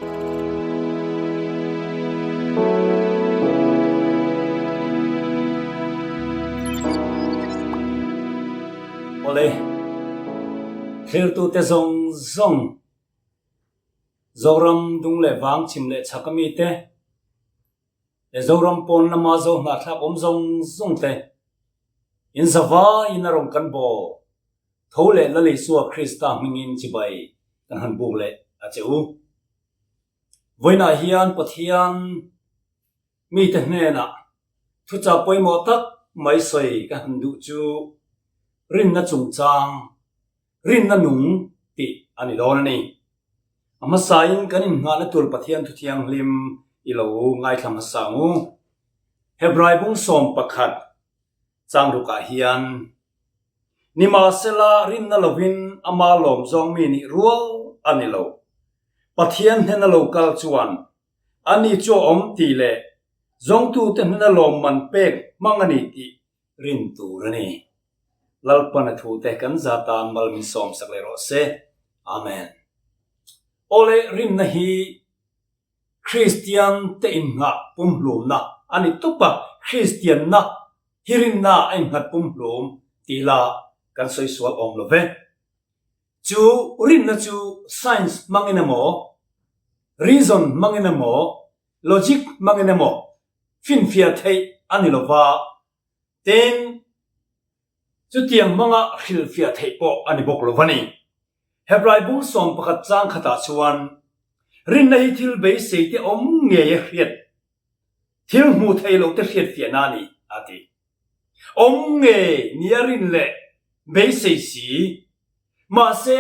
Awle, thlirtute zawng zawng Zoram dung leh vang chhim leh chhak a mite leh Zoram pawn lama zo hnahthlak awm zawng zawng te in zavaiin a rawn kan baw tho leh Lal Isua Krista hmingin chibai kan han buk leh a che u. Vawiinah hian Pathian mite hnenah thuchah pawimawh tak mai sawi ka han duh chu rinna chungchang, rinna nung tih a ni dawn a ni. A hmasain kan inngahna tur Pathian Thuthianghlim i lo ngaithla hmasa ang u. Hebrai bung 11 changrukah hian Nimahsela, rinna lovin ama lawm zawng mi nih rual a ni lo. Pathian hnena lo kal chuan ani chu a awm tih leh zawngtute hnena lawmman pek hmang a ni tih rin tur a ni. Lalpan a thute kan za tan mal min sawmsak leh rawh se. Amen. Awle, rinna hi Kristian te inngah pumhlumna a ni tawp a, Kristianna hi rinna a innghat pumhlum tih la kan sawi sual awm lo ve. Chu rinna chu science hmangin emaw, reason hmangin emaw, logic hmangin emaw finfiah theih a ni lo va, tin, Chutiang hmanga hrilhfiah theih pawh a ni bawk lo va ni. Hebrai bung 11 chang khatah chuan, Rinna hi thil beisei te awm ngei a hriat, thil hmuh theih loh te hriatfiahna a ni, a ti. Awm ngei nia rin leh beisei si, mahse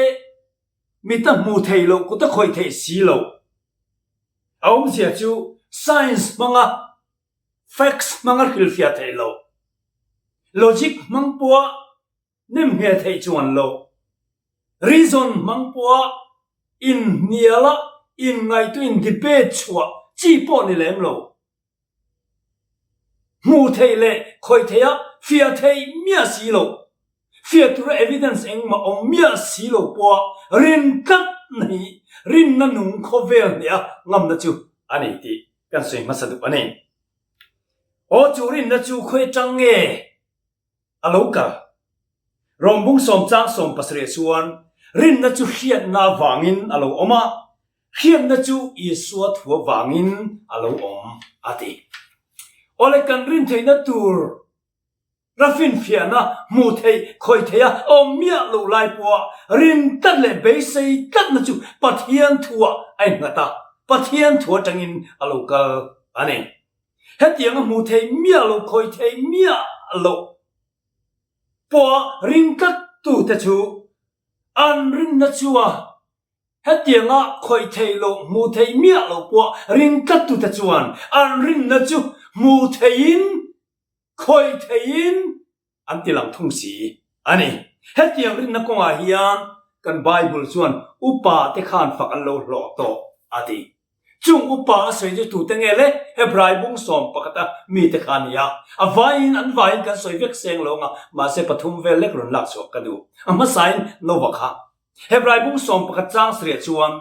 mita hmuh theih loh kuta khawih theih si loh. A awmzia chu science hmanga Facts hmanga hrilhfiah theih loh, logic hmang pawha nemhmel theih chuan loh, reason hmang pawha inhniala inngaihtuah in debate chhuah chi pawh ni lem lo. Hmuh theih leh khawih theiha fiah theih miah si loh, fiah tura evidence engmah awm miah si lo pawha rin tlatna hi rinna nung khawvel hneha ngamna chu a ni tih Kan sawi hmasa duh a ni. Aw chu rinna chu khawi atang nge a lo kal? Rawngbung sawm chang 17 chuan rinna chu hriatna avangin a lo awm a, hriatna chu Isua thu avangin a lo awm a ti. Awle kan rin theihna tur Ra finfiahna hmuh theih khawih theih a awm miah loh lai pawha rin tlat leh beisei tlatna chu Pathian thuah a innghat a, Pathian thu atangin a lo kal a ni. Hetiang a hmuh theih miah loh khawih theih miah loh pawha rin tlattute chu an rinna chu a Hetianga khawih theih loh hmuh theih miah loh pawh rin tlattute chuan an rinna chu hmuh theihin Khawih theiin an ti lang thung si a ni. Hetiang rinna kawngah hian kan Bible chuan upa te khan fak an lo hlawh tawh a ti. Chung upa a sawi chu tute nge le? Hebrai bung 11 a mite kha a ni a. A vaiin an vaiin kan sawi vek seng lo ang a, mahse pathum vel lek rawn lak chhuak ka duh. A hmasain Noah kha. Hebrai bung 11 chang sarih chuan,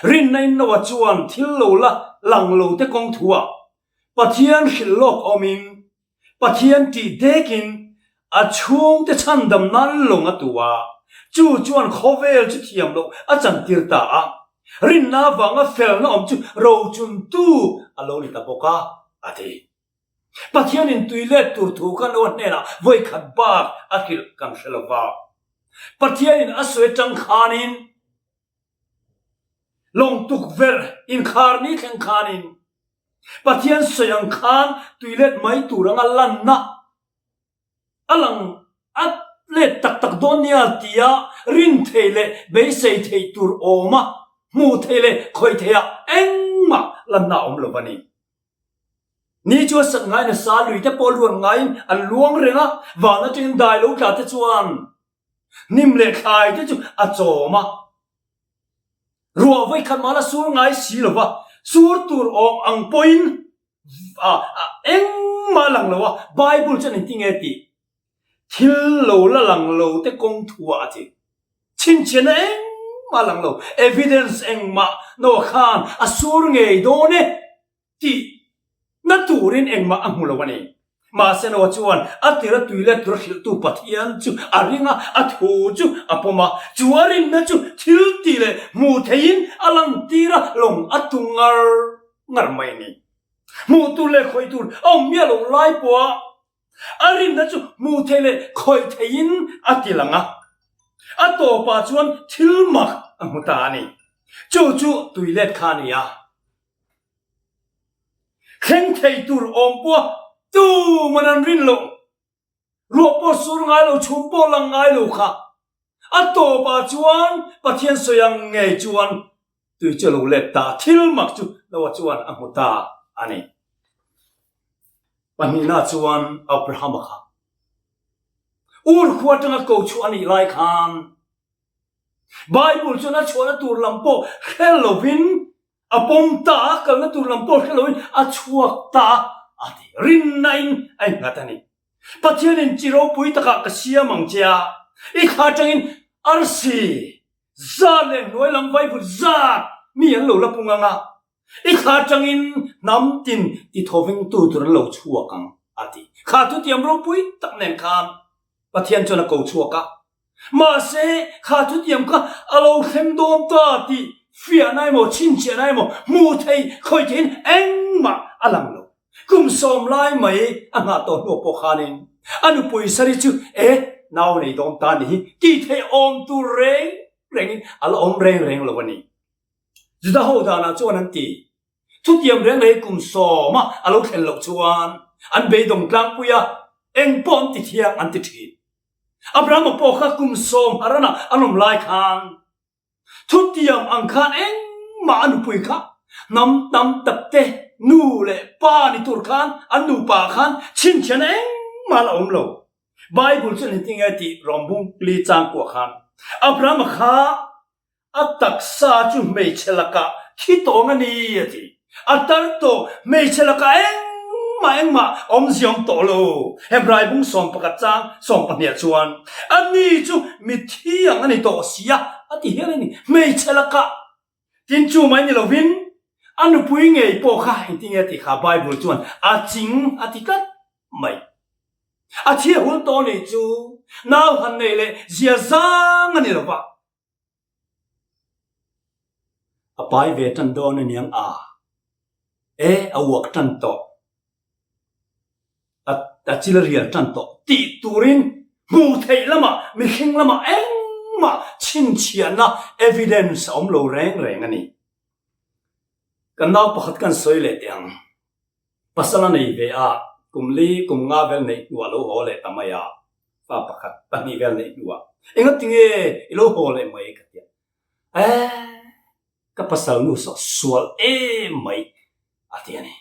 Rinna in Noah chuan thil lo la lang lo te kawng thuah Pathian hrilh lawk awmin, Pathian tih dekin a chhungte chhandam nan lawng a tu a, chu chuan khawvel chu thiam loh a chantir ta a, rinna avanga felna awm chu rochuntu a lo ni ta bawk a, a ti. Pathianin tui let tur thu kha Noah hnenah vawikhat bak a hrilh kan hre lo va. Pathianin a sawi atang khanin Lawng tukverh inkhar ni thleng khanin Pathian sawi ang khan tuilet mai tur anga lanna a lang a let tak tak dawn nia tia rin thei leh beisei theih tur awma hmuh theih leh khawih theih ah engmah lanna a awm lo a ni. Ni chu a sat ngai nasa, lui te pawh luan ngaiin an luang reng a, van atangin dai lo tla te chuan Hnim leh thlai te chu a chawm a, ruah vawikhat mah la sur ngai si lo va, sur tur awm ang pawhin engmah a lang lo a, Bible chuan engtin nge tih? Thil lo la lang lo te kawng thuah a ti. Chhinchhiahna engmah. Engmah lang lo, evidence engmah Noah khan a sur ngei dawn e tih na turin engmah a hmu lo a ni. Mahse Noah chuan a tira tui let tura hrilhtu Pathian chu a ring a, a thu chu a pawm a. Chu a rinna chu thil tih leh hmuh theihin a lantir a, lawng a tu ngar ngar mai a ni. Hmuh tur leh khawih tur a awm miah loh lai pawha a rinna chu hmuh theih leh khawih theihin a ti lang a. A tawpah chuan thil mak a hmu ta a ni. Chu chu tui let kha a ni a. Thleng thei tur awm pawha tuman an rin loh. Ruah pawh sur ngai lo, chhum pawh lang ngai lo kha. A tawpah chuan Pathian sawi ang ngei chuan tui chu a lo let ta, thil mak chu Noah chuan a hmu ta a ni. Pahnihna chuan Abrahama kha Ur khua atanga ko chhuah a nih lai khan Bible chuan a chhuahna tur lam pawh hre lovin A pawm ta a, kalna tur lam pawh hre loin a chhuak ta a ti. Rinnain a innghat a ni. Pathianin chi ropui takah ka siam ang che a, i thla atangin arsi zat leh hnuai lam vaivut zat mi an lo la pung ang a, i thla atangin hnam tin ti thawvengtu tur an lo chhuak ang a ti. Kha thutiam ropui tak nen khan Pathian chuan a ko chhuak a, mahse kha thutiam kha a lo thleng dawn ta tih fiahna emaw chhinchhiahna emaw hmuh thei khawi theiin engmah a lang lo. Kum sawm lai mai a nghah tawh hnuah pawh khanin a nupui Sari chu e nau nei dawn ta ni hi tih theih awm tur reng rengin a la awm reng reng lo a ni. Juda ho danah chuan an ti. Chutiang reng reng kum sawma a lo thlen loh chuan an beidawng tlangpui a, eng pawh an ti thiang an ti thin. Abrahama pawh kha kum sawm Haran-ah an awm lai khan chutiang ang khan engmah a nupui kha hnam tam tak te nu leh pa ni tur khan an nupa ah khan chhinchhiahna engmah a la awm lo. Bible chuan engtin nge tih Rawmbung li chang kuah khan Abrahama kha A taksa chu hmeichhe lakah thi tawng a ni, a ti. A tar tawh, hmeichhe lakah engmah engmah awmzia awm tawh lo. Hebrai bung 11 chang 12 chuan, A ni chu mitthi ang a ni tawh si a, a ti hial a ni. Hmeichhe lakah tin chu mai ni lovin a nupui ngei pawh kha engtin nge tih kha Bible chuan a ching a ti tlat mai. A thi a hul tawh nih chu nau han neih leh zia zang a ni lo va. A pai ve tan dawn a niang a, e a uak tan tawh, a a chil a rial tan tawh tih turin hmuh theih lamah mihring lamah engmah chhinchhiahna evidence a awm lo reng reng a ni. Kan nau pakhat kan sawi leh teh ang. Pasal a nei ve a, kum li kum nga vel neih hnuah lo haw leh ta mai a, fa pakhat pahnih vel neih hnuah engatinge i lo haw leh mai ka ti a, eh ka pasal nu saw sual em mai a ti a ni,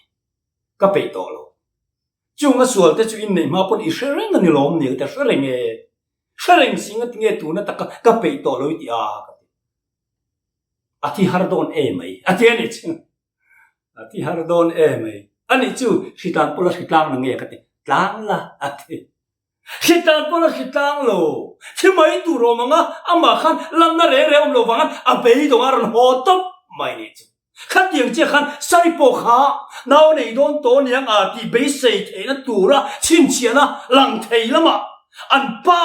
ka peih tawh lo. Chung a sual te chu inneih hma pawn i hre reng a ni lawm ni ka ti a, hre reng e, hre reng si engatinge tuna taka ka peih tawh lo i ti a ka ti. A thi har dawn em mai a ti a ni chu. A ti har dawn em mai. A nih chu hritlan pawla hritlang na nge ka ti. Tlang la a ti. Hritlan pawla hritlang lo. Thi mai tur awm ang a, amah khan lamna reng reng awm lo vang a beidawng a rawn haw tawp mai nih chu. Khatiang chiah khan Sai pawh kha nau nei dawn tawh aniang a tih beisei theihna tura chhinchhiahna lang thei lamah an pa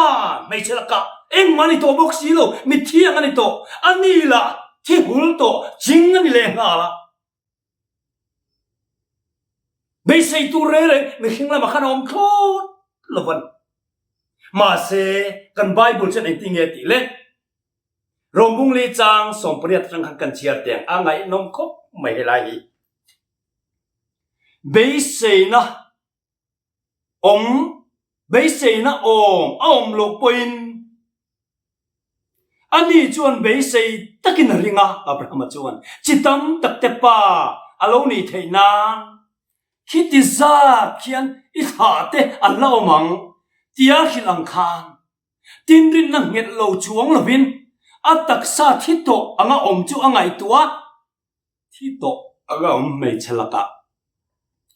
hmeichhe lakah engmah a ni tawh bawk si lo, mitthi ang a ni tawh. A ni lah Thi hul tawh ching a ni leh nghal a. Beisei tur reng reng mihring lamah khan a awm thlawt lo a ni. Mahse, kan Bible chuan engtin nge tih le? Rawmbung li chang 18 atang khan kan chhiar teh ang, a ngaihnawm khawp mai helai hi. Beiseina awm beiseina awm a awm loh pawhin ani chuan beisei takin a ring a, Abrahama chuan chi tam tak te pa a lo nih theih nan khiti zat khian i thlah te an la awm ang tia hrilh ang khan tinrinna nghet lo chuang lovin a taksa thi tawh anga awm chu a ngaihtuah a. Thi tawh a la awm hmeichhe lakah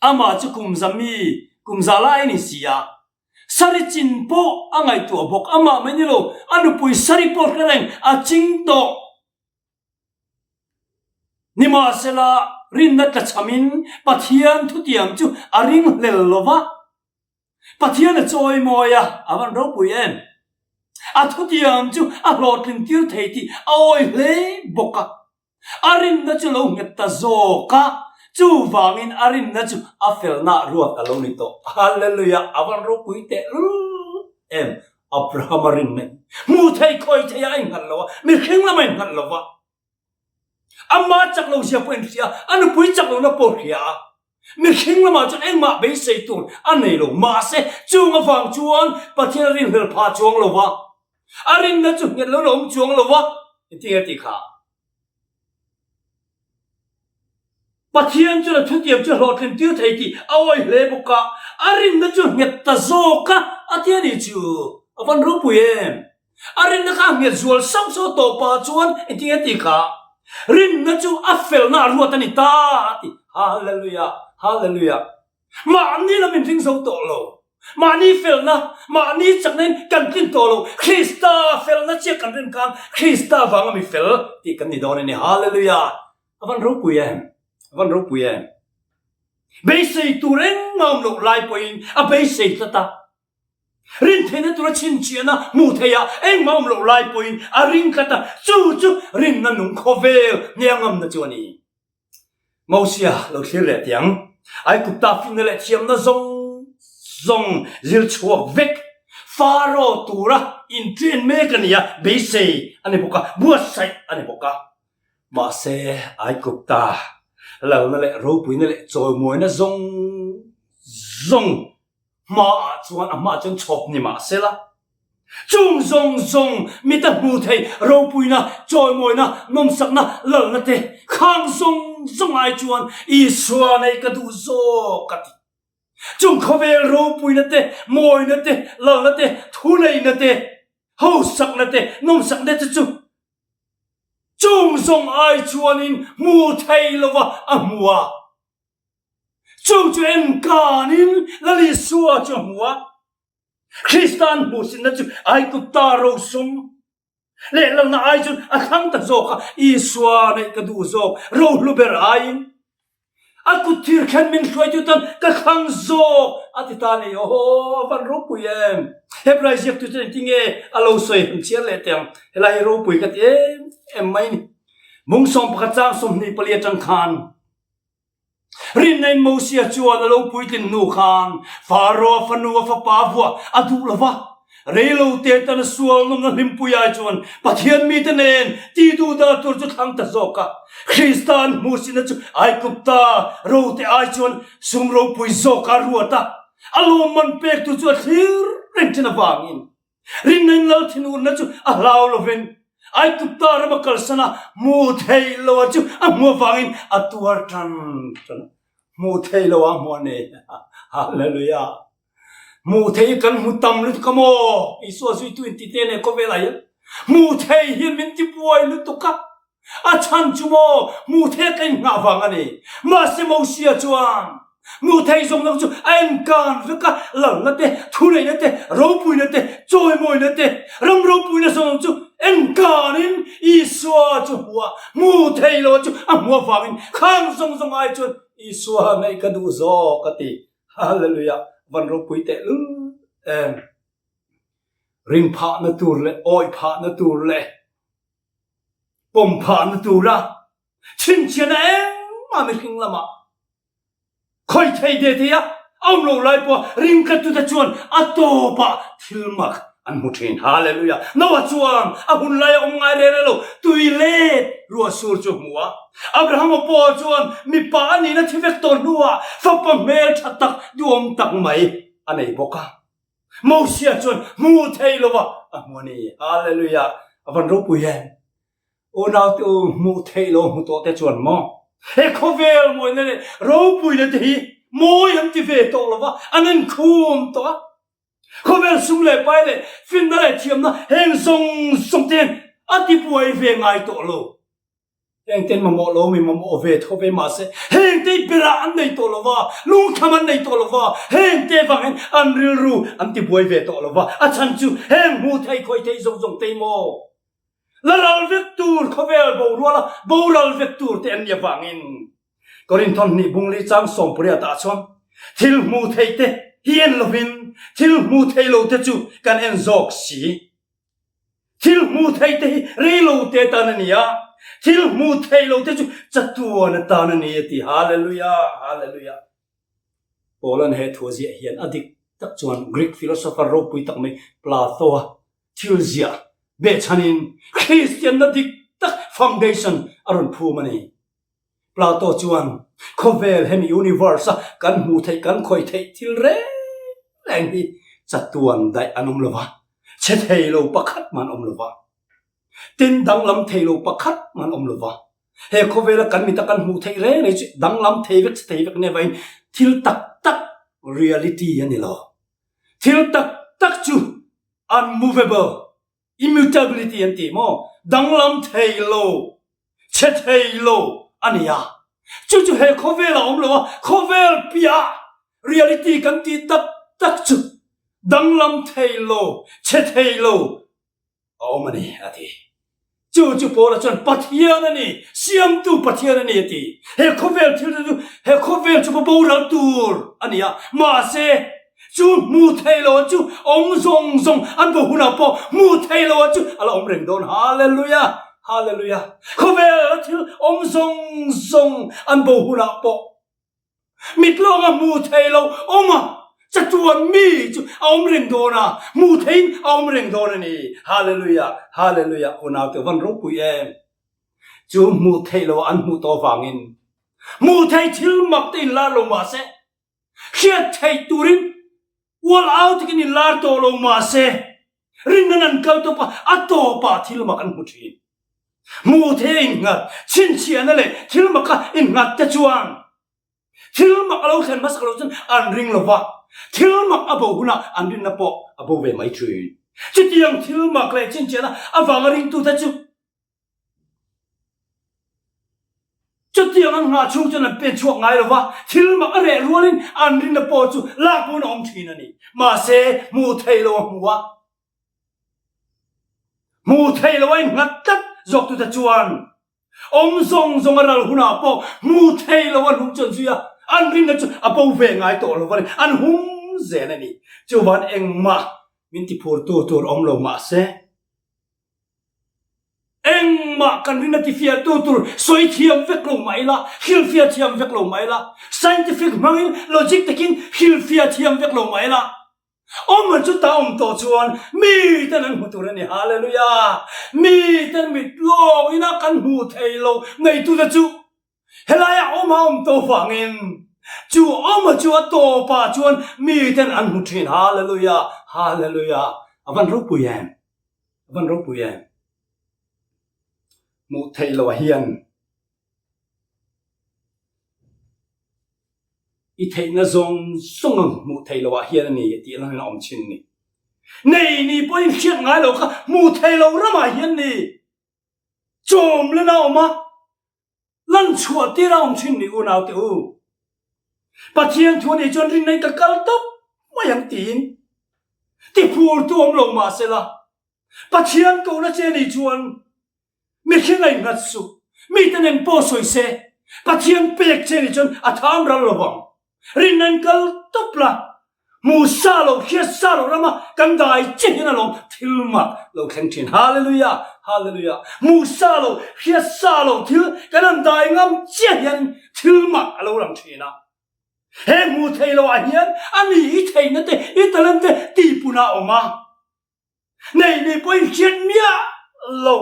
amah chu kum za mi kum za lai a ni si a, Sari chin pawh a ngaihtuah bawk, amah mai ni lo a nupui Sari pawh hre reng a ching tawh. Nimahsela, rinna tlachhamin Pathian thutiam chu a ringhlel lo va. Pathian a chawimawi a, a van ropui em? A thutiam chu a hlawhtling tir thei tih a awi hle bawk a. A rinna chu lo nghet ta zawk a, chuvangin a rinna chu a felna ruat a lo ni tawh. Hallelujah! A van ropui tehlul em? Abrahama rinna hi hmu thei khawi thei ah a innghat lo a, mihring lam a innghat lo va. Ama chak lo zia pawh a inhria a, a nupui chak lohna pawh a hria a. Mihring lamah chuan engmah beisei tur a nei lo. Mahse, chung avang chuan Pathian a rinhlel phah chuang lo va, a rinna chu nghet lo la awm chuang lo va, engtin nge tih kha? Pathian chuan a thutiam chu a hlawhtlin tir thei tih a awi hle bawk a, a rinna chu nghet ta zawk a, a ti a ni chu. A van ropui em? A rinna kha a nghet zual sauh sauh a tawh pah chuan engtin nge tih kha? Rinna chu a felna a ruat a ni ta a ti. Hallelujah! Hallelujah! Mahni lam in ring zo tawh lo. Mahni felna, mahni chakna in kan tlin tawh lo. Krista felna chiah kan rin khan Krista vanga mi fel tih kan ni dawn a ni. Hallelujah! A van ropui em! A van ropui em! Beisei tur engmah awm loh lai pawhin a beisei tlat a. Rin theihna tura chhinchhiahna hmuh theih ah engmah awm loh lai pawhin a ring tlat a, chu chu rinna nung khawvel hniang ngamna chu a ni. Mosia lo thlir leh tih ang. Aigupta finna leh thiamna zawng zawng zir chhuak vek Faro tura inṭen mek a ni a, beisei a ni bawk a, buatsaih a ni bawk a. Mahse, Aigupta lalna leh ropuina leh chawimawina zawng zawng Hmaah chuan a hmaah chuan chhawp ni mah se la, chung zawng zawng mita hmu thei ropuina, chawimawina, nawmsakna, lalna te khang zawng zawng ai chuan Isua nei ka duh zawk a ti. Chung khawvel ropuina te, mawina te, lalna te, thuneihna te, hausakna te, nawmsakna te chu chung zawng ai chuanin hmu thei lova a hmu a. Chu chu en kanin Lal Isua chu a hmu a, Krista an hmuhsinna chu Aigupta rosum leh lalna ai chuan a thlang ta zawk a, Isua neih ka duh zawk, rohlu ber aiin a kut thir khen min hruaitu tan ka thlang zawk a ti ta a ni. Aw, a van ropui em! Hebrai ziaktu chuan engtin nge a lo sawi han chhiar leh teh ang, helai hi ropui ka ti em em mai ni. Mungsawm pakhat chang 24 atang khan. Rinnain Mosia chuan a lo puitlin hnu khan Pharaoh fanu a fapa vuah a duh lo va. Reilote tan a sual nawmna hlimpui ai chuan Pathian mite nen ti duh dah tur chu thlang ta zawk a. Krista an hmuhsihna chu Aigupta rote ai chuan sum ropui zawk a ruat a, a lawmman pektu chu a thlir reng thin avangin. Rinnain lal thinurna chu a hlau lovin Aigupta rama kalsan a hmu thei lo a chu a hmu avangin a tuar tan tan a. Hmu thei lo a hmu a ni. Hallelujah! Hmu thei hi kan hmu tam lutuk a maw? Isua zuitu in ti te nen khawvelah hian hmu thei hian min ti buai lutuk a. A chhan chu maw hmuh thei ka inngah vang a ni. Mahse Mosia chuan hmuh thei zawng zawng chu a enkan vek a, lalna te, thuneihna te, ropuina te, chawimawina te, ram ropuina zawng zawng chu enkanin Isua chu hmu a, hmuh thei lo chu a hmuh avangin khang zawng zawng ai chuan Isua neih ka duh zawk a ti. Hallelujah! Van ropui tehlul em! Ring phahna tur leh awih phahna tur leh pawm phahna tura chhinchhiahna engmah mihring lamah khawi thei ve thei a, a awm lo lai pawha ringtlattute chuan a tawpah thil mak an hmu thin. Hallelujah! Noah chuan a hun laia awm ngai reng reng lo tui let ruah sur chu a hmu a. Abrahama pawh chuan mipa a nihna thi vek tawh hnuah fapa hmel tha tak duhawm tak mai a nei bawk a. Mosia chuan hmu thei lo va a hmu a ni. Hallelujah! A van ropui em! Unaute u, hmuh theih lo hmu tawh te chuan maw? He khawvel mawina leh ropuina te hi mawi an ti ve tawh lo va, an inkhum tawh a. Khawvel sum leh pai leh finna leh thiamna heng zawng zawng te hian a tibuai ve ngai tawh lo. Hengten mamawh lo mi mamawh ve tho ve mahse hengte berah an nei tawh lo va, lungthlam an nei tawh lo va, hengte vangin an rilru an tibuai ve tawh lo va, a chhan chu heng hmuh thei khawi thei zawng zawng te maw? La ral vek tur khawvel boruala boral vek tur te an nih avangin Korinthon hnih bungli chang sawmpariat ah chuan thil hmu thei te hi en lovin thil hmu thei lo te chu kan en zawk si. Thil hmu thei te hi rei lo te tan a ni a, thil hmu thei lo te chu chatuan atan a ni a ti. Hallelujah! Hallelujah! Paula'n he thu a ziah hian a dik tak chuan Greek philosopher ropui tak mai Plato-a thil ziah behchhanin Kristianna dik tak foundation a rawn phum a ni. Plato chuan khawvel hemi universe-a kan hmuh theih kan khawih theih thil reng reng hi chatuan daih an awm lo va, chhe thei lo pakhat mah an awm lo va, tin danglam thei lo pakhat mah an awm lo va. He khawvela kan mita kan hmuh theih reng reng chu danglam thei vek chhe thei vek nia vain thil tak tak reality a ni lo. Thil tak tak chu unmovable, immutability an ti maw? Danglam thei lo, chhe thei lo a ni a. Chu chu he khawvel a awm lo a, khawvel piah reality kan tih tak tak chu danglam thei lo, chhe thei lo a awm a ni a ti. Chu chu Paula chuan Pathian a ni, Siamtu Pathian a ni a ti. He khawvel thil te chu he khawvel chu va boral tur a ni a, mahse chu hmu thei lo chu awm zawng zawng an bo hunah pawh hmu thei lo chu a la awm reng dawn. Hallelujah! Hallelujah! Khawvel thil awm zawng zawng an bo hunah pawh Mit lawnga hmu thei lo awm a, chatuan mi chu a awm reng dawn a, hmu theiin a awm reng dawn a ni. Hallelujah! Hallelujah! Unaute van ropui em! Chu hmuh theih lo an hmuh tawh avangin hmuh thei thil mak te inlar lo mah se, hriat theih turin ual au takin inlar tawh lo mah se, rinnan an kal tawp a, a tawpah thil mak an hmu thin. Hmuh thei a innghat, chhinchhiahna leh thil maka innghat te chuan thil mak a lo thlen hmasak loh chuan an ring lo va, thil mak a bo hunah an rinna pawh a bo ve mai thin. Chutiang thil mak leh chhinchhiahna avanga ringtute chu Chutiang an nghah chhung chuan an pen chhuak ngai lo va, thil mak a reh rualin an rinna pawh chu lak pawn a awm thin a ni. Mahse, hmuh theih lo a hmu a, hmuh theih lo a innghat tlat zawktute chuan awm zawng zawng a ral hunah pawh hmuh theih lo a hnung chuan zui a, an rinna chu a bo ve ngai tawh lo va ni, an hum zel a ni. Chuvan engmah min tiphurtu tur awm lo mahse, Engmah kan rin a tifiahtu tur sawi thiam vek lo mah ila, hrilhfiah thiam vek lo mah ila, scientific hmangin logic takin hrilhfiah thiam vek lo mah ila, awm chu ta awm tawh chuan miten an hmu tur a ni. Hallelujah! Miten mit lawng ina kan hmuh thei lo neitute chu helaiah awm a awm tawh vangin chu awm chu a tawpah chuan miten an hmu thin. Hallelujah! Hallelujah! A van ropui em! A van ropui em? Hmuh theih loh hian i theihna zawng zawng ang hmuh theih loh ah hian a ni tih lang in a awm thin ni. Nei ni pawhin hriat ngai lo kha hmuh theih loh ramah hian ni chawm len a awm a. Lan chhuah tir a awm thin ni unaute u. Pathian thu anih chuan rinna in ka kal tawp mai ang tiin tiphur tu awm lo mah sela, Pathian kohna che anih chuan mihring a innghat suh, mite nen pawh sawi se, Pathian pek che anih chuan a tham ral lo vang. Rinna in kal tawp la, hmu sa lo, hriat sa lo rama kan dai che hian alawm thil mak lo thleng thin. Hallelujah! Hallelujah! Hmu sa lo, hriat sa lo thil kan han dai ngam chiah hian thil mak a lo lang thin a. He hmu thei lo ah hian a ni i theihna te, i talent te tihpun a awm a. Nei ni pawhin hriat miah lo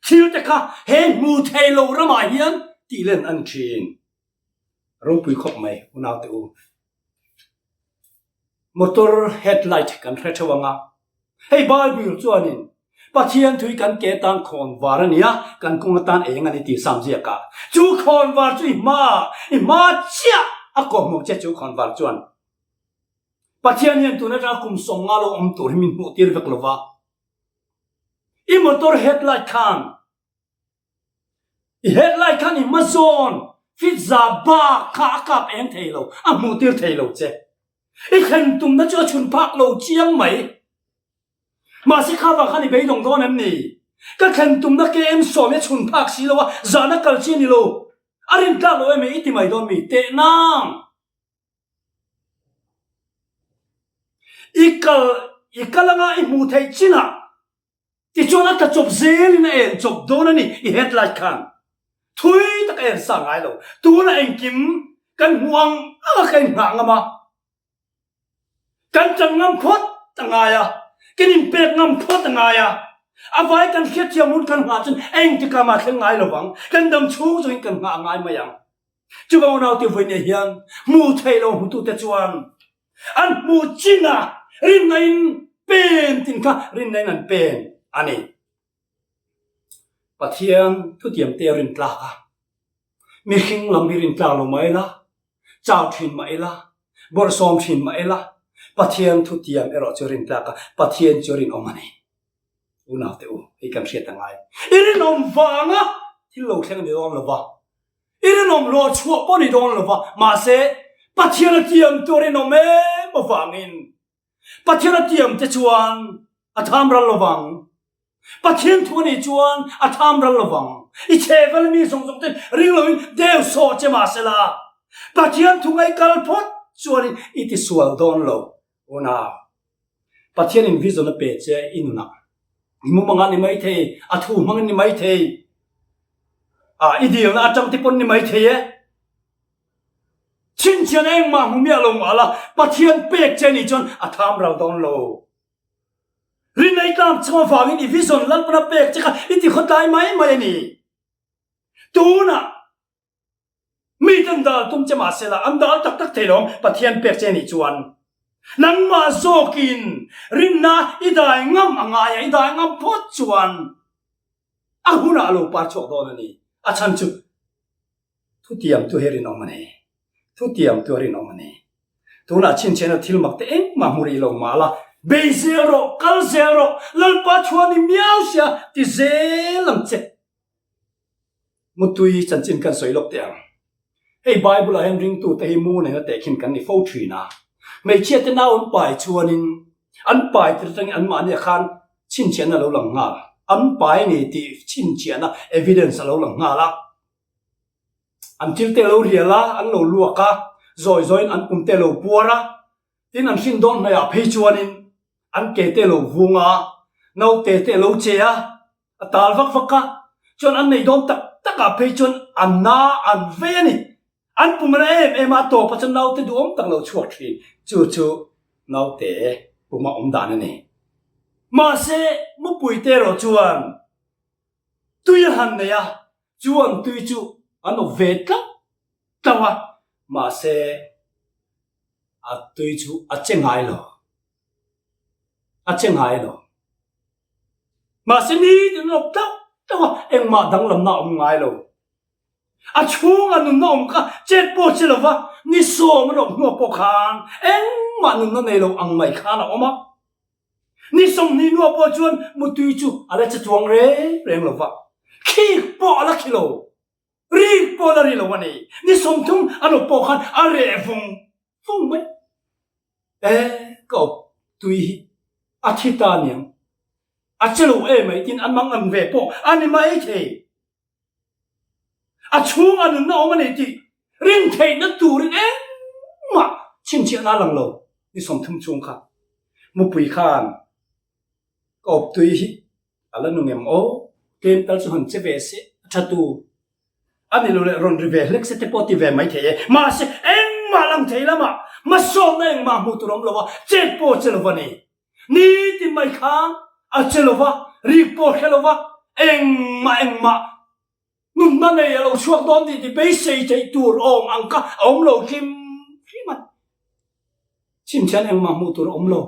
thil te kha he hmu thei lo ramah hian tih len an thin. Ropui khawp mai unaute u. Motor headlight kan hre theuh ang a, hei Bible chuanin Pathian thui kan ke tan khawn var a nia, kan kawng atan eng a ni tih sam ziak a. Chu khawn var chu i hma, i hma chiah a kawhhmuh che chu khawn var chuan. Pathian hian tun atanga kum 50 lo awm tur hi min hmuh tir vek lo va. I motor headlight khan, i headlight khan i hmazawn fit za bak kha a kap eng thei lo, a hmuh tir thei lo che. I thlen tumna chu a chhun phak lo chiang mai. Mahse kha vang khan i beidawng dawn em ni? Ka thlen tumna KM sawm hi a chhun phak si lo a, zahna kal chi a ni lo. A rin tlak lo em i ti mai dawn mi? Teh nang! I kal, i kal anga i hmuh theih chinah tichuan a tla chawp zelin a en chawp dawn a ni i headlight khan. Thui tak a en sa ngai lo. Tunah engkim kan hmuh ang anga ka inngah ngam a. Kan ṭan ngam phawt a ngai a, kan inpek ngam phawt a ngai a. A vai kan hriatthiam hun kan nghah chuan engtikah mah thleng ngai lo vang, kan dam chhung zawngin kan nghah a ngai mai ang. Chuvang unau ti vawinia hian hmuh theih lo hmutute chuan an hmuh chin a, rinna in pen tin kha rinna in an pen a ni. Pathian thutiamte a rin tlak a, mihring lam hi rin tlak lo mah ila, chau thin mah ila, bawrhsawm thin mah ila, Pathian thutiam erawh chu rin tlak a, Pathian chu rinawm a ni. Unaute u, hei kan hriat a ngai. I rinawm vanga thil lo thleng a ni dawn lo va, i rinawm hlawh chhuah pawh a ni dawn lo va, mahse Pathian a tiam chu a rinawm em avangin Pathian a tiam te chuan a tham ral lo vang. Pathian thu a nih chuan a tham ral lo vang. I chhevel mi zawng zawng te ring loin deu sawh che mah sela, Pathian thu ngai kal phawt chuanin i ti sual dawn lo. Unau, Pathian in vision a pe che i nunah. I mumang ah ni mai thei, a thu hmang in ni mai thei, i dilna atang te pawn ni mai thei e. Chhinchhian engmah hmu miah lo mah la, Pathian pek che nih chuan a tham ral dawn lo. Rinai tlang chung avangin i vision Lalpana pek che kha i ti khawtlai mai mai a ni. Tunah mite an dal tum che mah se la, an dal tak tak thei lo ang, Pathian pek che nih chuan. Nangmah zawkin rinna i dai ngam a ngai a, i dai ngam phawt chuan a hunah a lo par chhuak dawn a ni. A chhan chu Thutiam chu he rinawm a ni. Thutiam chu a rinawm a ni. Tunah chhinchhiahna thil mak te engmah hmu rih lo mah la, bei zel rawh, kal zel rawh, Lalpa chhuah ni miau sia ti zel ang che. Mutui chanchin kan sawi lawk teh ang. Hei Bible ah hian ringtute hi mu nena tehkhin kan ni fo thin a. Hmeichhia te nau an pai chuanin an pai tir atangin anmahni ah khan chhinchhiahna a lo lang nghal. An pai a ni tih chhinchhiahna evidence a lo lang nghal a. An thil te lo rial a, an lo luak a, zawi zawiin an pum te lo puar a, tin an hrin dawn hnaihah phei chuanin an ke te lo vung a, naute te lo che a, a tal vak vak a, chuan an nei dawn tak takah phei chuan an na an vei a ni. An pum a na em em a, a tawpah chuan naute duhawm tak lo chhuak thin. Chu chu naute puma awm dan a ni. Mahse, mupuite erawh chuan Tui a han nei a, chu an tui chu an awp ve tlauh tlauh a, mahse a tui chu a che ngai lo, a che ngai lo. Mahse nitin an awp tlauh tlauh a, engmah danglamna a awm ngai lo. A chhunga nunna awm kha chet pawh che lova, ni sawm an awp hnuah pawh khan engmah nunna nei lo ang mai khan a awm a. Ni 20 nuah pawh chuan mutui chu a la che chuang reng reng lo va, khik pawh a la khi lo, rik pawh a la ri lo a ni. Ni 30 a nawp pawh khan a reh vung vung mai. E, ka awp tui hi a thi ta aniang, a che lo em mai tiin an mangan ve pawh a ni mai thei. A chhunga nunna awm a ni tih rin theihna turin engmah chhinchhiahna a lang lo ni 30 chhung kha. Mupui khan ka awp tui hi a la nung em aw, tlem tal chu han che ve se a tha tur a ni lo leh rawn ri ve hlek se te pawh ti ve mai thei e. Mahse engmah lang thei lamah hmasawnna engmah hmuh tur a awm lo a, chet pawh a che lo va ni. Nitin mai khan a che lo va, rik pawh a hre lo va, engmah engmah nunna nei a lo chhuak dawn tih ti beisei theih tur awm ang kha a awm lo hrim hrim a. Chhinchhian engmah hmuh tur a awm lo.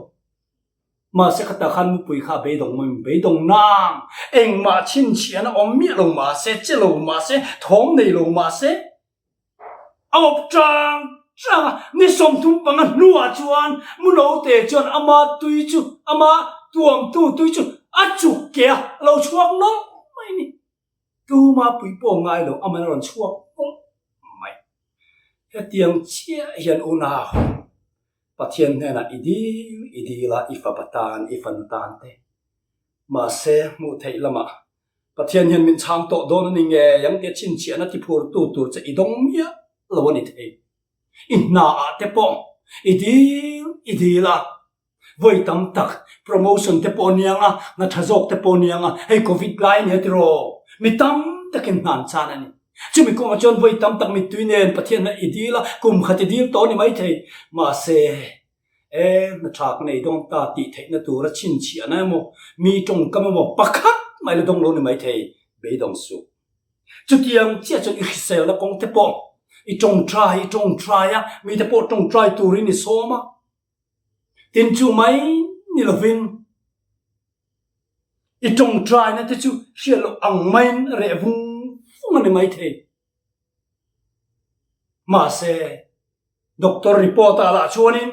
Mahse khatah khan mupui kha a beidawng maw in beidawng nang. Engmah chhinchhian a awm miah lo mahse, che lo mahse, thawm nei lo mahse, A awp chang chang a, ni 35 hnuah chuan Munote chuan ama tui chu, ama tuamtu tui chu a chuk ke a, a lo chhuak nawlh mai ni. Tuma pui pawh ngai lo, aman a rawn chhuak nawlh mai. Hetiang chiah hian unau, Pathian hnenah i dil i dil a, i fapa tan, i fanu tan te. Mahse, hmuh theih lamah Pathian hian min chhang tawh dawn a ni ngei ang tia chhinchhiahna tiphurtu tur che i dawng miah lo a ni thei. I hnaah te pawh i dil i dil a, vawi tam tak promotion te pawh aniang a, hna tha zawk te pawh aniang a, hei covid lai a nia tiraw? Mi tam takin hna an chan a ni. Chumi kawngah chuan vawi tam tak mittui nen Pathian hna i dil a, kum khat i dil tawh a ni maithei. Mahse, E, hna tha ka nei dawn ta tih theihna tura chhinchhiahna emaw, mi tawngkam emaw pakhat mai la dawng lo ni maithei, beidawng suh. Chutiang chiah chuan i hriselna kawng te pawh i tawngtai i tawngtai a, mite pawh tawngtai turin i sawm a. Tin chu mai ni lovin i tawngtaina te chu hriat loh ang maiin reh vung vung a ni maithei. Mahse, Doctor report ah lah chuanin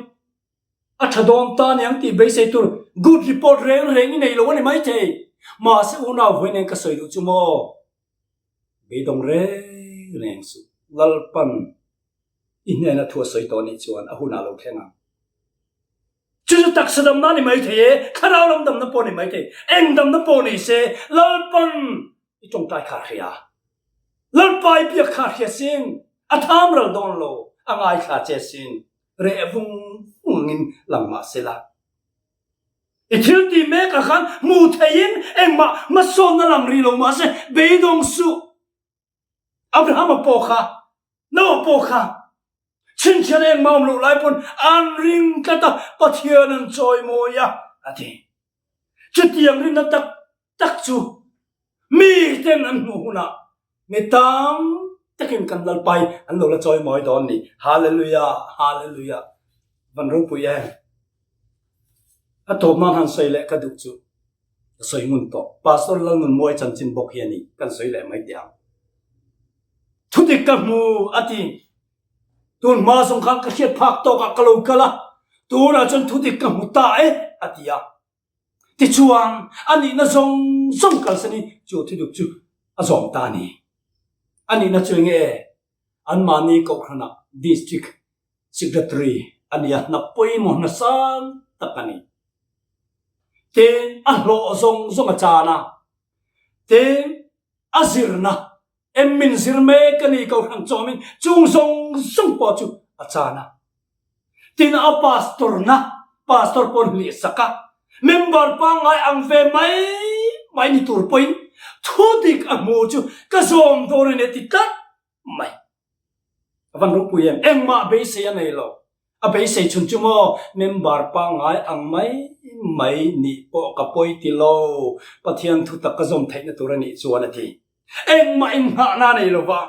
a tha dawn ta aniang tih beisei tur good report reng reng i nei lo a ni maithei. Mahse unau vawi nen ka sawi duh chu maw? Beidawng reng reng suh. Lalpan i hnena thu a sawi tawh anih chuan a hunah lo thleng ang. Chu chu taksa damna a ni maithei e, thlarau lam damna pawh a ni maithei. Eng damna pawh ni se Lalpan i tawngtai kha a hria. Lalpa i biak kha a hria sin, a tham ral dawn lo, a ngaithla che sin, reh vung vung angin lang mah se la. I thil tih mekah khan hmu theiin engmah hmasawnna lang rih lo mah se beidawng suh. Abrahama pawh kha, Noah pawh kha chhinchhian engmah awm loh lai pawn an ring tlat a, Pathian an chawimawi a, a ti. Chutiang rinna tak tak chu mi ten an hmuh hunah mi tam takin kan Lalpai an lo la chawimawi dawn ni. Hallelujah! Hallelujah! Van ropui em! A tawp nan han sawi leh ka duh chu ka sawi ngun tawh. Pastor Lalnunmawi chanchin bawk hi a ni, kan sawi leh mai teh ang. Thudik ka hmu a ti. Tun hma zawng khan ka hriat phak tawkah ka lo kal a, tunah chuan thudik ka hmu ta e a ti a. Tichuan a nihna zawng zawng kalsan in chu thudik chu a zawm ta a ni. A nihna chu enge? Anmahni kohhranah District Secretary a ni a, hna pawimawh hna sang tak a ni. Tin, a hlawh zawng zawng a chan a, tin, a zirna, em min zir mek a ni kohhran chawmin chung zawng zawng pawh chu a chan a. Tin, a pastor na, pastor pawh an hlih sak a, member pangngai ang ve mai mai ni tur pawhin thudik a hmu chu ka zawm dawn a ni a ti tlat mai. A van ropui em? Engmah beisei a nei lo. A beisei chhun chu maw member pangngai ang mai mai nih pawh ka pawi ti lo, Pathian thu tak ka zawm theihna tur a nih chuan a ti. Engmah inngahna a nei lo va,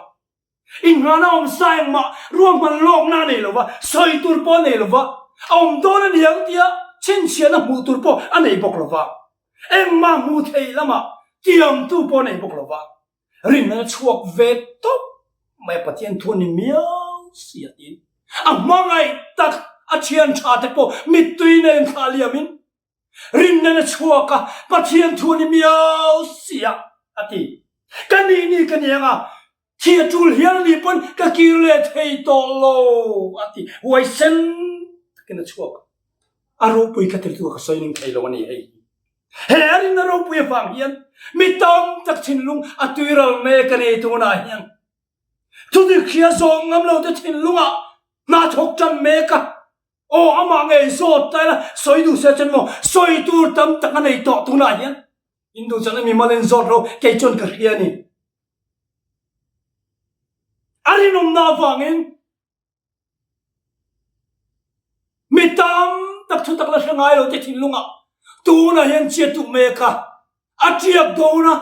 inngahna awm sa engmah ruahman lawkna a nei lo va, sawi tur pawh a nei lo va, a awm dawn a ni ang tia chhinchhiahna hmuh tur pawh a nei bawk lo va, engmah hmuh theih lamah tiamtu pawh a nei bawk lo va. Rinna chhuak ve tawp mai a Pathian thu a ni miau si a tiin a hmangaih tak a thian tha te pawh mittui nen thlah liam in rinna na chhuak a Pathian thu a ni miau si a a ti. Ka nih ni ka ni anga thi a tul hial ni pawn ka kir leh thei tawh lo a ti huaisen takin a chhuak a ropui ka ti lutuk a ka sawi ning thei lo a ni hei hi. He a rinna ropui avang hian mi tam tak thinlung a tuiral mek a ni tunah hian. Thudik hria zawm ngam lo te thinlungah hna thawk tan mek a, aw amah ngei zawt ta ila sawi duh se chuan maw sawi tur tam tak a nei tawh tunah hian. In duh chuan a mimal in zawt ro kei chuan ka hria a ni. A rinawmna avangin Mi tam tak thu tak la hre ngai lo te thinlungah tunah hian chiat duh mek a, a tiak dawn a,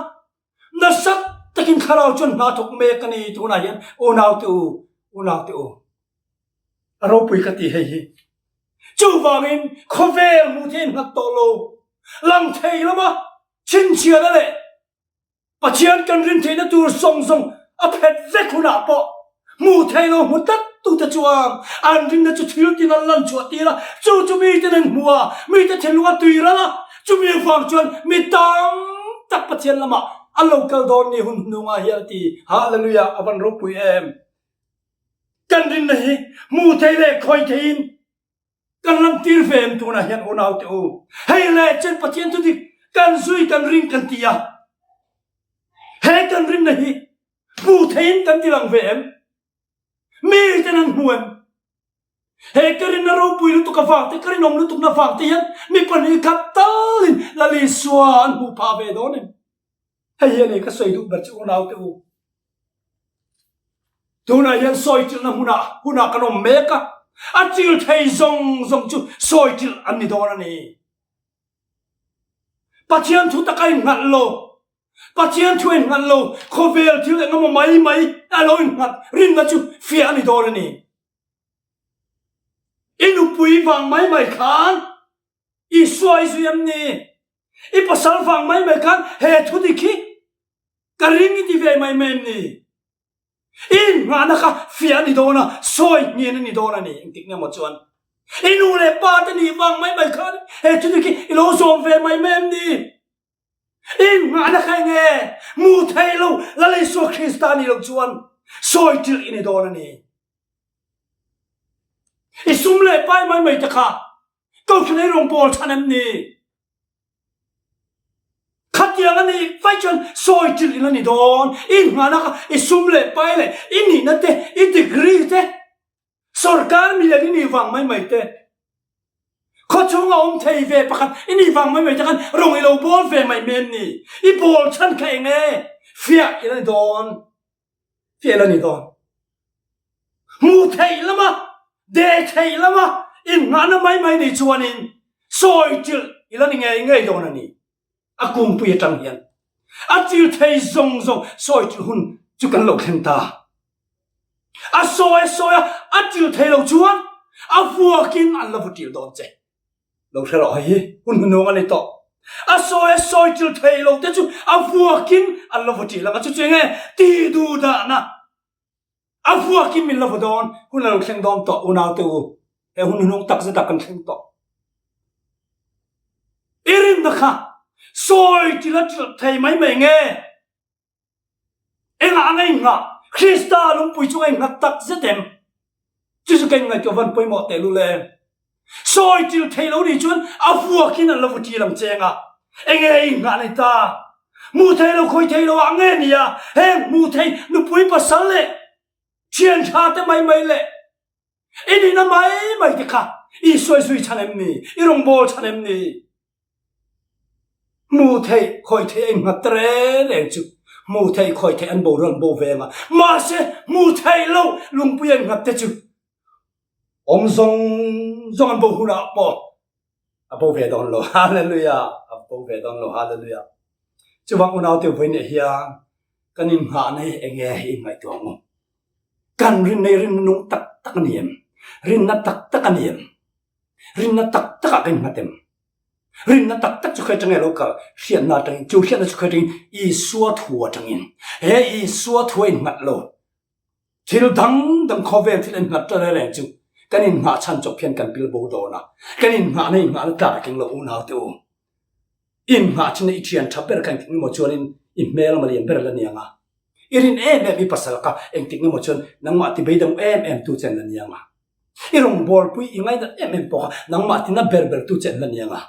nasa takin thlarau chuan hna thawk mek a ni tunah hian unaute u, unaute u, a ropui ka ti hei hi. Chuvangin khawvel hmuh theih in nghat tawh lo, lang thei lama chhinchhiahna leh Pathian kan rin theihna tur zawng zawng a phet vek hunah pawh hmuh theih lo hmu tlat tute chuan an rinna chu thil tin an lan chhuah tir a, chu chu miten an hmu a, mite thinlung a tui ral a, chumi avang chuan mi tam tak Pathian lamah an lo kal dawn ni hun hnungah hian a ti. Hallelujah! A van ropui em! Kan rinna hi hmuh theih leh khawih theihin Kan lantir ve em tunah hian unaute u, hei leh chen Pathian thu dik Kan zui kan ring kan ti a, he kan rinna hi hmu theiin kan ti lang ve em? Mi ten an hmu em? He ka rinna ropui lutuk avang te, ka rinawm lutukna avang te hian mi pahnih khat talin Lal Isua an hmuh phah ve dawn em? Hei hi a ni ka sawi duh ber chu unaute u. Tunah hian sawi chilhna hmunah hunah kan awm mek a, a chil thei zawng zawng chu sawi chilh an ni dawn a ni. Pathian thu taka innghalh lo, Pathian thu a innghalh lo, khawvel thil engemaw mai mai a lo innghalh rinna chu fiah a ni dawn a ni. I nupui vang mai mai khan Isua i zui em ni? I pasal vang mai mai khan he thu dik hi ka ring i ti ve mai mai em ni? I inngahna kha fiah a ni dawn a, sawi hnian a ni dawn a ni. Engtik nge maw chuan i nu leh pa te nih vang mai mai khan he thu dik hi i lo zawm ve mai mai em ni? I inngahna kha enge mu thei lo Lal Isua Krista nih loh chuan sawi ṭilh i ni dawn a ni. I sum leh pai mai mai te kha Kohhran ei rawngbawl chhan em ni? Khatiang a nih vaih chuan sawi ṭilh in a ni dawn. I inngahna kha i sum leh pai leh i nihna te, i degree te, sorkar milian i nih vang mai mai te, khawchhunga awm thei ve pakhat i nih vang mai mai te khan rawng i lo bawl ve mai mai em ni? I bawl chhan kha eng nge? Fiah in a ni dawn. Fiah la ni dawn. Hmuh theih lama, deh theih lama inngahna mai mai nei chuanin sawi ṭilh i la ni ngei ngei dawn a ni. A kungpui aṭang hian a ṭil thei zawng zawng sawi ṭilh hun chu kan lo thleng ta. A sawi a sawi a, a ṭil thei lo chuan a vuakin an la va ṭil dawn che. Lo hre rawh hei hi hun hnuhnung a ni tawh. A sawi a sawi ṭil thei lo te chu a vuakin an la vaw ṭil ang a, chu chu enge ti duh dahna a vuakin min la vaw dawn hun a lo thleng dawn tawh unaute u, he hun hnuhnung tak zet ah kan thleng tawh. I rinna kha sawi ṭil a ṭil thei mai mai nge? Engah a ngei-nghah? Krista lungpui chu ngei-nghat tak zet em? Chu chu kei ngaihtuah van pawimawh teh lul em? Sawi ṭil thei lo nih chuan a vuakin an lo va ṭil ang cheng a. Enge i-nghah nei ta? Hmuh thei lo, khawi thei lo ah nge ni a? Heng hmuh thei nupui pasal leh ṭhian ṭha te mai mai leh i nihna mai mai te kha i sawi zui chhan em ni? I rawngbâwl chhan em ni? Hmuh theih khawih theih a innghat ta reng reng chu hmuh theih khawih theih an boruak an bo ve ang a, mahse hmuh theih loh lungpui a innghat te chu awm zawng zawng an bo hunah pawh a bo ve dawn lo. Hallelujah! A bo ve dawn lo. Hallelujah! Chuvang unaute vawiinah hian kan inngahna hi eng nge i ngaihtuah ang u? Kan rinna hi rinna nung tak tak a ni em? Rinna tak tak a ni em? Rinna tak takah ka innghat em? Rinna tak tak chu khawi atangin a lo kal? Hriatna atangin. Chu hriatna chu khawi atangin? Isua thu atangin. He Isua thu a innghat lo. Thil dang dang khawvel thil a innghat ta reng reng chu kan innghah chhan chawp hian kan pil bo dawn a. Kan innghahna innghahna tlak a keng lo unaute u. Innghah chin a i thian tha ber kha engtik nge maw chuanin i hmel a lian ber la ni ang a. I rin em em i pasal kha engtik nge maw chuan nangmah ti beidang em em tu che an la ni ang a. I rawngbawlpui i ngainat em em pawh kha nangmah tina ber ber tu che an la ni ang a.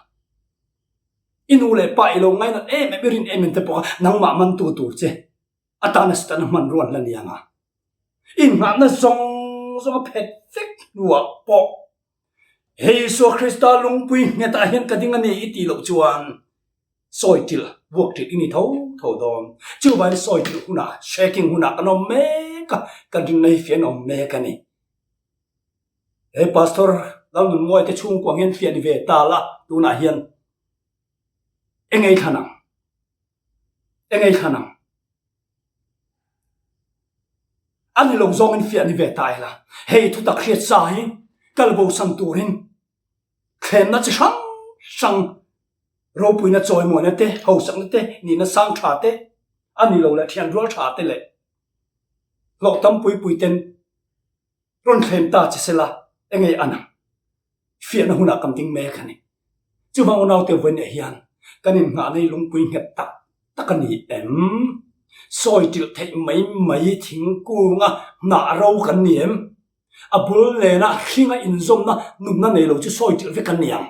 I nu leh pa i lo ngainat em em i rin em em te pawh kha nangmah mantu tur che atana Setana hmanrua an la ni ang a. Innghahna zawng zawng a phet vek hnuah pawh Hei Isua Krista lungpui nghetah hian ka ding a ni i tih loh chuan sawi ṭilh, vuak ṭilh i ni tho tho dawn. Chuvangin sawi ṭilh hunah, shaking hunah kan awm mek a, kan rinna hi fiah an awm mek a ni. He Pastor Lalnunmawia te chhungkua hian fiah ni ve ta la, tunah hian eng ei thlan ang? Eng ei thlan ang? A ni lo zawngin fiah ni ve ta ila, hei thutak hriat sa hi kal bosan turin thlenna chi hrang hrang ropuina chawimawina te, hausakna te, nihna sang tha te, a ni lo leh thian rual tha te leh hlawh tam pui pui ten Rawn thlem ta che sela, enge an ang? Fiahna hunah kan ding mek a ni. Chuvang unaute vawiinah hian kan innghahna hi lungpui nghet tak tak a ni em? Sawi ṭilh theih mai mai thingkunga hnah ro kan ni em? A bul nena hringa inzawmna nunna nei lo chu sawi ṭilh vek kan ni ang.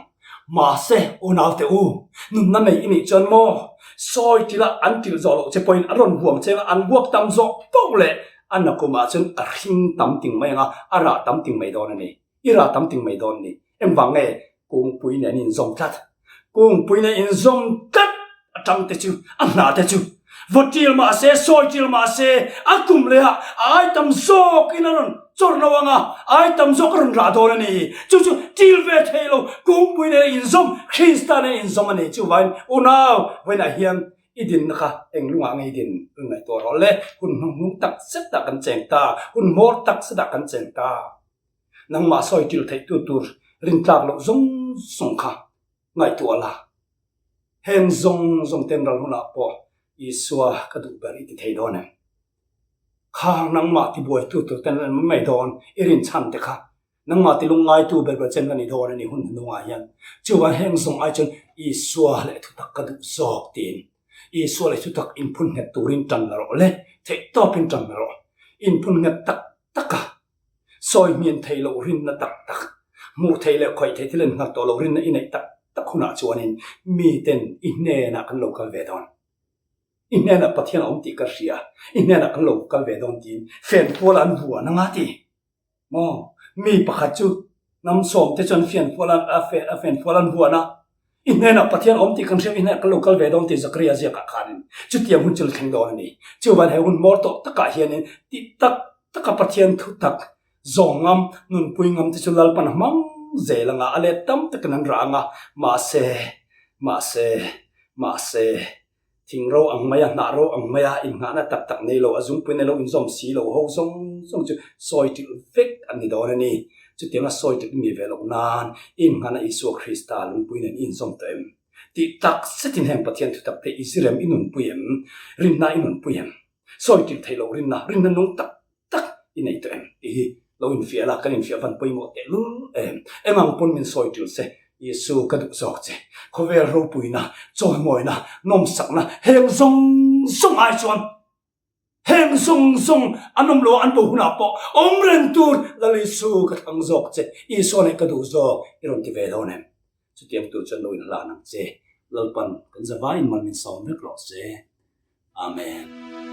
Mahse, unaute u, nunna nei i nih chuan maw? Sawi tila an tilh zawh loh che pawhin a rawn huam cheng a, an vuak tam zawh poh leh a nakumah chuan a hring tam ting mai ang a, a rah tam ting mai dawn a ni. I rah tam ting mai dawn a ni. Engvang nge kungpui nen inzawm tlat? Kungpui nen inzawm tlat atang te chu a hna te chu vaw til mah se, sawi til mah se, a kum leh ah a ai tam zawkin a rawn chawr lo ang a, a ai tam zawk a rawn rah dawn a ni. Chu chu til ve thei lo, kungpui nen inzawm, Krista nen inzawm a ni. Chuvangin unau vawiinah hian i dinna kha eng lungah nge i din i ngaihtuah rawh le, hun hnuhnung tak zetah kan cheng ta, hun hmawr tak zetah kan cheng ta. Nangmah sawi til theih tu tur rintlak loh zawng zawng kha ngaihtuah la. Heng zawng zawng ten ral hunah pawh Isua ka duh ber i ti thei dawn em? Khang nangmah tibuaitu tur ten an mai dawn i rinchhan te kha nangmah tilungngaitu ber ber chen ka ni dawn a ni hun hnungah hian. Chuvang heng zawng ai chuan Isua leh thutak ka duh zawk tiin Isua leh thutak inphun nghet turin tan la rawh le, theihtawpin tan la rawh. Inphun nghet tak tak a. Sawi hmian theih loh rinna tak tak, hmuh theih leh khawih theih thil en nghal tawh loh rinna i neih tak tak hunah chuanin miten i hnenah kan lo kal ve dawn. I hnenah Pathian a awm tih ka hria, i hnenah kan lo kal ve dawn tiin fenfual an vuan anga ti maw? Mi pakhat chu hnam sawmte chuan fianfual a fenfual an vuan a, I hnenah Pathian awm tih kan hriat, i hnenah kan lo kal ve dawn tih Zakaria ziakah khanin chutiang hun chu la thleng dawn a ni. Chuvan he hun hmawr tawh takah hianin tih tak taka Pathian thu tak zawng ngam, nunpui ngam te chu Lalpan a hmang zel anga a let tam takin an rah anga, mahse, mahse, mahse, Thing ro ang maia, hnah ro ang maia innghahna tak tak nei lo, a zungpui nei lo, inzawm si lo ho zawng zawng chu sawi ṭilh vek an ni dawn a ni. Chutianga sawi ṭilh i nih ve loh nan innghahna Isua Krista lungpui nen i inzawm tawh em? Tih tak zetin heng Pathian thutak te i zirem i nunpui em? Rinna i nunpui em? Sawi ṭilh theih loh rinna, rinna nung tak tak i nei tawh em tih hi lo infiah la, kan infiah van pawimawh teh lul em. Eng ang pawn min sawi tul che, Isu ka duh zawk che. Khawvel ropuina, chawimawina, nawmsakna heng zawng zawng ai chuan heng zawng zawng an awm lo a, an bo hunah pawh awm reng tur Lal Isu ka thlang zawk che, Isua neih ka duh zawk i rawn ti ve dawn em? Chutiang tur chuan lo inhlan ang che. Lalpan kan zavaiin mal min sawm vek rawh se. Amen.